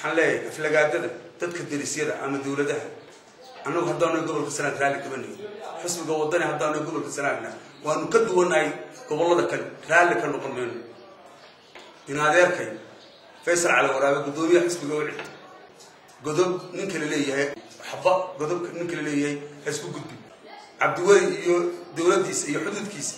Waxaan leeyahay aflagaadada dadka derisyada ama dowladaha, annagu haddaanu gobolka Sanaag raalli kama nihin. Xisbiga Wadani haddaanu gobolka Sanaagna waanu ka duwannahay gobollada kale, raalli ka noqon mayno. In adeerkay Faysal Cali Waraabe, guddoomiyaha xisbiga UCID, godob ninka la leeyahay waxba, godobka ninka la leeyahay ha isku gudbin. Cabdiweli iyo dowladdiisa iyo xuduudkiisa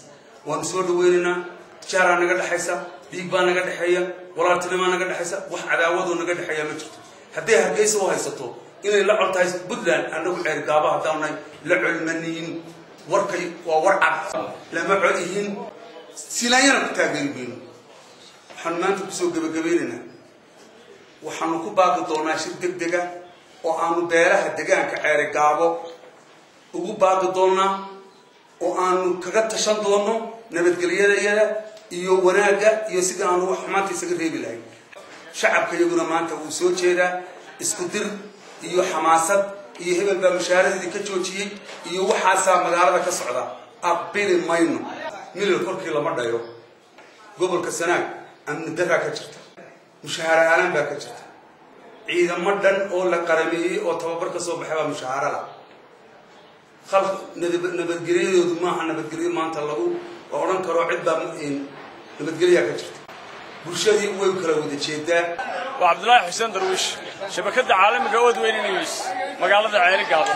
waanu soo dhaweynaynaa. Tijaaraa naga dhexaysa, dhiig baa naga dhexeeya, walaaltinimaa naga dhexaysa, wax cadaawadoo naga dhexeeya ma jirto. Hadday Hargeysa u haysato inay la col tahay Puntland, annagu Ceerigaabo haddaanay la colmaniyin. Warkay waa war cad, lama col ihiin, Silaanyana ku taageeri mayno. Waxaanu maanta kusoo gebagabaynaynaa, waxaanu ku baaqi doonaa shir deg dega oo aanu beelaha degaanka Ceerigaabo ugu baaqi doonaa oo aanu kaga tashan doono nabadgelyadayada iyo wanaagga iyo sidii aanu wax xumaanta isaga reebi lahayn. Shacabka iyaguna maanta wuu soo jeedaa. Isku dir iyo xamaasad iyo hebel baa mushaaradeedii ka joojiyey iyo waxaasaa magaalada ka socda, aqbili mayno. Milil korkii lama dhayo. Gobolka Sanaag amni daraa ka jirta, mushaahara aalaan baa ka jirta, ciidamo dhan oo la qarameeyey oo tababar ka soo baxay baa mushaahara la khalq. Nabadgelyadoodu maaha nabadgelyo maanta lagu odhan karo cid baa nabadgelyaa ka jirta. Bulshadii way kala wada jeedaa. Waa Cabdulaahi Xuseen Darwiish, shabakadda caalamiga Oodweyne News, magaalada Ceeri Gaabo.